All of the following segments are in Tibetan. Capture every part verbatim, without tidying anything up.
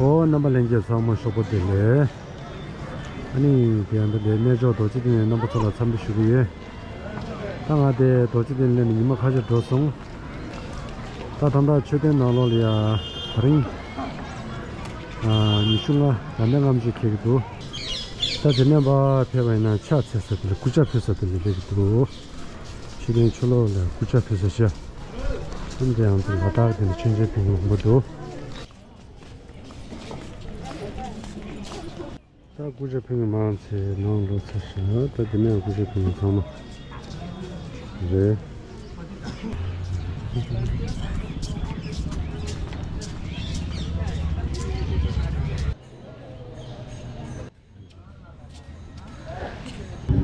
ཨོ། རྣམ་པ་ལྷན་རྒྱས་ཚང་མ་ཤོག་པོ་བདེ་ལེགས། ཨ་ནི་དེ་ཡང་ད་ལྟའི་གནས་མཆོག་རྡོ་རྗེ་གདན་ནས་རྣམ་པ་ཚོ་ལ་འཚམས་འདྲི་ཞུ་གི་ཡོད། ད་ང་དེ་རྡོ་རྗེ་གདན་སླེབས་ནས་ཉི་མ་ཁ་ཤས་འགྲོ་སོང་། ད་ད་ལྟ་མཆོད་རྟེན་ནང་ལོགས་ལ་ཡ་ད་རིང་ཉི་ཤུ་ལྔ་དགའ་ལྡན་ལྔ་མཆོད་འཁེལ་གྱི་འདུག། ད་དེ་ནས་ཕར་ཕེབས་པ་ཡིན་ན་ཕྱག་འཚལ་ས་དེ་ལ་སྐུ་ཕྱག་ཕུལ་ས་དེ་ལ་སླེབས་ཀྱི་འདུག། མཆོད་རྟེན་ཕྱི་ལོགས་ལ་སྐུ་ཕྱག་ཕུལ་ས་བྱས། ཨ་ནི་དེ་ཡང་དེ་ལ་དྭགས་དེ་ལ་མཆོད་མཇལ་ཕུལ་མཁན་མང་པོ་འདུག། ད་སྐུ་ཕྱག་ཕུལ་མཁན་མང་ཆེ་ནང་ལོགས་ཚར་ཤག། ད་དེ་ནས་སྐུ་ཕྱག་ཕུལ་མཁན་ཚང་མ་རེད།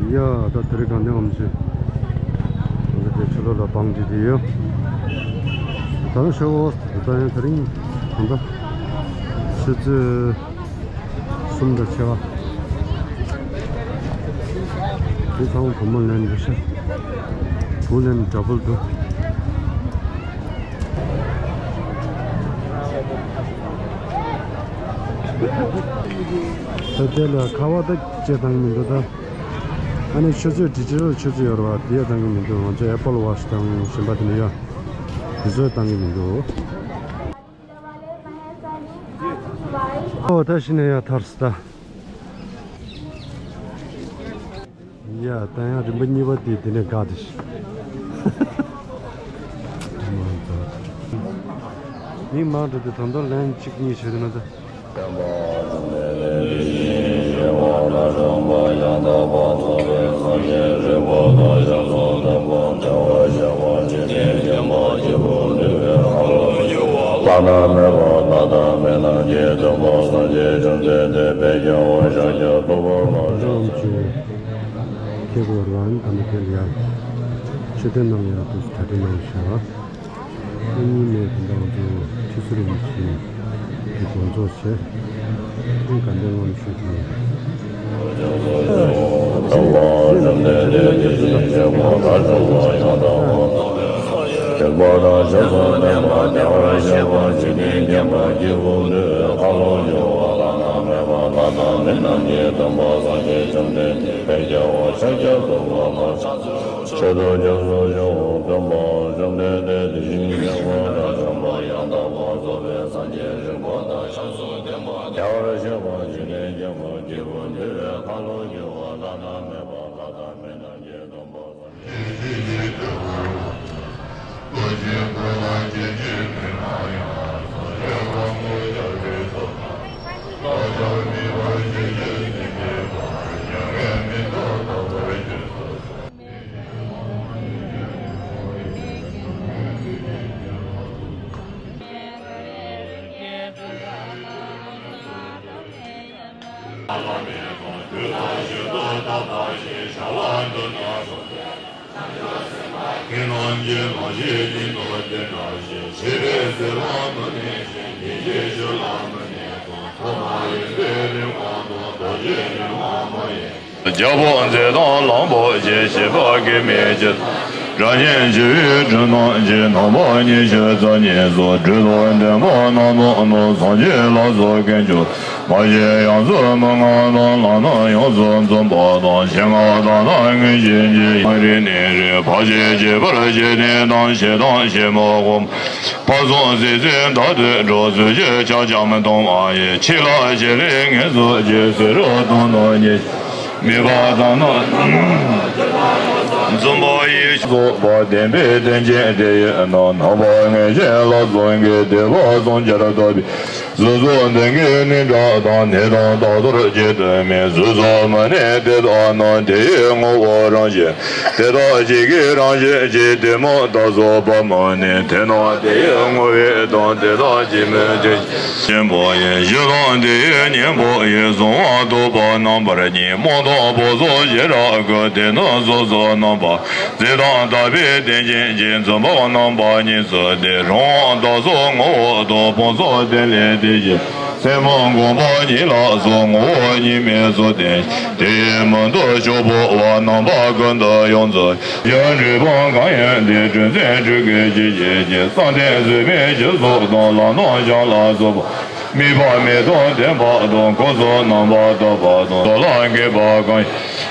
ཡ། ད་དེ་རིང་དགའ་ལྡན་ལྔ་མཆོད། ང་ཚོ་དེ་ཕྱི་ལོགས་ལ་བང་སྒྲིག་བསྡད་ཡོད། ད་ནི་ཤོག་ད་ཡང་དེ་རིང་ད་ལྟ་ཆུ་ཚོད་གསུམ་དང་ཕྱེད་ཀ། དེ་ཚང་མ་བུ་མོ་ལེན་འདུག་ཤག། བུ་ལེན་འདྲ་པོ་འདུག། ད་དེ་ལ་ཁ་པར་ད་ཅིག་བཏང་གི་མི་འདུག་ད། ཨ་ནི་ཆུ་ཚོད་ཌི་ཇི་ཊལ་ཆུ་ཚོད་ཡོད་རེད་པ། དེ་ཡང་བཏང་གི་མི་འདུག། ང་ཚོ་ཨེ་པལ་ཝ་ཆི་དང་གཞན་པ་དེ་འདྲ་ཡོད། དེ་ཚོ་བཏང་གི་མི་འདུག། ཨོ། ད་གཞི་ནས་ཡར་ཐར་སོང་ད། ཡ། ད་ཡང་རིམ་པ་གཉིས་པ་དེ་དེ་ནས་འགག་དེ་ཤི། མི་མང་འགྲོ་དུས་ད་མདོ་ལན་གཅིག་གཉིས་བྱས་དེ་ན་ད། ཁྱེད་ཀོ་རང་ད་ནི་དེ་ལ་ཡང་མཆོད་རྟེན་ནང་ལ་ཡང་དུ་གྲ་སྒྲིག་གནང་ཤག། ཨ་ནི་ནས་དེ་འདྲ་ང་ཚོ་ཁྲི་ཟུར་རིན་པོ་ཆེ་གི་དགོངས་རྫོགས་བྱས། ཨ་ནི་དགའ་ལྡན་ལྔ་མཆོད་ཀྱི། ཆོས་རྡོ་རྗེ་སོགས་ཆོས་འོ་སྟོན་པ་བཅོམ་ལྡན་འདས་དེ་བཞིན་གཤེགས་པ་དང་བྱམས་པ་ཡང་དག་པར་རྫོགས་པའི་སངས་རྒྱས་རིག་པ་དང་ཕྱག་རྩལ་ལྡན་པ་རྒྱལ་བར་གཤེགས་པ་འཇིག་རྟེན་མཁྱེན་པ་སྐྱེས་བུ་འདུལ་བའི་ཁ་ལོ་སྒྱུར་བ་བླ་ན་མེད་པ་ལྷ་དང་མི་རྣམས་ཀྱི་སྟོན་པ། རྒྱལ་པོ་མཛད་དང་གླང་པོ་ཆེ་བཞད་པ་གི་མེ་ལྕེ། རང་བཞིན་བྱིའུའི་སྤྲིན་ནག་ཅན། ནག་པོ་ཉི་ཤུ་རྩ་གཉིས་སོགས། སྦྲུལ་ལོ་འདན་མ་རྣམས་དང་ནོར། སངས་རྒྱས་ལ་སོགས་དཀོན་མཆོག་མ་ཞེས་ཡང་སོ་མི་མངའ་དང་། ལག་ན་ཡོངས་སུ་འཛོམས་པ་དང་། ཞི་ང་དང་ནི་མངོན་ཤེས་ཀྱི། ཡང་རིག་ནི་རིག་པ་ཆེས་ཆེ་བར་བཞེད་དེ་དང་། ཞེ་སྡང་ཞེ་མོས་ཁོང་ཕར་སོང་སྲིད་རྩེའི་མཐའ་དེར་འགྲོ། ཚུལ་འཆོས་ཆགས་ཆགས་མི་གཏོང་བ་ཡི། ཕྱི་ལ་ཞི་ལི་ངལ་གསོ་ཆེ། བསེ་རུ་སྟོང་ནོ་ཉེ། མི་བ་དང་ནོ། འཛུམ་པ་ཡི། རྫོགས་པ་བདེན་པའི་རྟེན་ཅན་དེ་ཡི་ནང་། ནག་པོ་ངན་ཞེན་ལ་སོགས་ཀྱིས། དེ་བ་སངས་རྒྱས་ཐོབ་པའི། གཟུགས་སོགས་མདུན་གྱི་ནི་དགྲ་དང་། ནད་དང་རྟག་ཏུ་བཅས་ཏུ་མེད། གཟུགས་སོགས་མ་ནིང་དེ་དག་ནི། དེ་ཡི་ངོ་བོ་རང་བཞིན་དེ་དག་གཅིག་གི་རང་བཞིན་གྱིས། དེ་མོ་དག་སོགས་པ་མ་ནིང་དེ་རྣམས་དེ་ཡི་ངོ་བོའི་དང་། དེ་དག་གཅིག་མིན་དེ་ཆེན་པོ་ཡི། ཞི་དང་དེ་ཡི་གཉེན་པོ་ཡི། གཟུང་བ་ཐོབ་པ་རྣམ་པར་གཉིས། རྨོངས་དང་སྦ་གསོམ་ཞེ་དྲག་གི། དེ་ནི་སོ་སོར་རྣམ་པ་འཛིན་དང་དག་པའི་རྟེན་ཅན་གྱི། འཛུམ་པ་རྣམ་པ་གཉིས་སུ་སྟེ། རང་དབང་དག་སོགས་ངོ་བོ་དང་། སྤངས་སོགས་རྟེན་ལས་དེ་བཞིན། སེན་མོ་སྒོམ་པ་གཉིས་ལ་སོགས། ངོ་བོ་གཉིས་མེད་སོགས་རྟེན། དེ་ཡི་མུ་མཐུད་ཕྱོགས་འཕོ་བ། རྣམ་པ་ཀུན་ཏུ་ཡོངས་སུ་གྱུར། འབྲས་བུ་གང་ཡིན་དེ། སྤྲོས་བྲལ་སྤྲུལ་སྐུའི་ཆོས་ཀྱི་རྒྱན། བསམ་གཏན་བཟོད་པའི་སྤྱི་གཙུག་དང་། ལག་ན་སྦྱང་ལ་སོགས་པ། དམིགས་པ་མེད་དང་ལྡན་པ་དང་། ཀུན་རྫོབ་རྣམ་པར་དག་པ་དང་། རྡོ་ལ་འགེབས་པ་གང་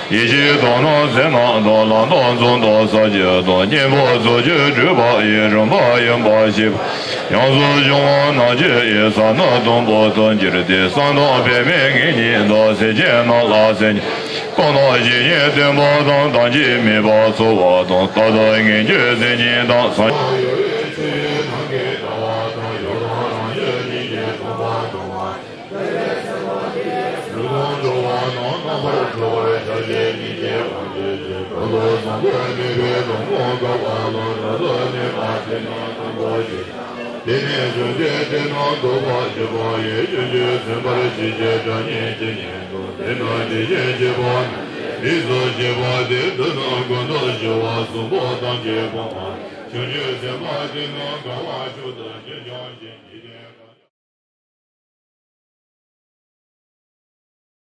ཡིན། ཡེ་ཤེས་དང་ནི་ཟེར་རྣམས་དང་། ལམ་དང་ཚོགས་དང་ས་བཅུ་དང་། གཉེན་པོ་ཚོགས་ཀྱི་སྤྲུལ་པ་ཡིས། རིམ་པ་ཡིན་པར་ཤེས་པ་ཡོངས་སུ་སྦྱོང་བ་རྣམས་ཀྱི་ཡིན། ས་ནི་དང་པོ་དང་འགྱུར་ཏེ། གསང་དང་པདྨའི་ངེས་གཉིས་དང་། སེམས་ཅན་རྣམས་ལ་སེམས་ཉིད་ཀུན་ཏུ་ཞི་ཞིང་བརྟན་པ་དང་། ཐམས་ཅད་མེད་པར་ཚོར་བ་དང་། རྟག་ཏུ་ངེས་འབྱུང་སེམས་ཉིད་དང་། སངས་དེ་ནས་བཟུང་སྟེ་དེ་རྣམས་རྟོགས་པར་བྱེད་པ་ཡི། སྤྱོད་འཇུག་ཟིན་པར་བྱེད་ཅིང་སྒྲ་སྙན་ཅི་སྙན་དུ། དེ་རྣམས་དེ་བཞིན་གཤེགས་པ་རྣམས་རིགས་སུ་བྱེད་པ་སྟེ། དེ་རྣམས་ཀུན་ཏུ་ཞི་བ་གསུམ་པོ་ཐམས་ཅད་སྤོང་བ། སྤྱོད་འཇུག་ཟིན་པ་དེ་རྣམས་དགའ་བ་མཆོག་ཏུ་སྤྱོད་བྱ་ཞིང་།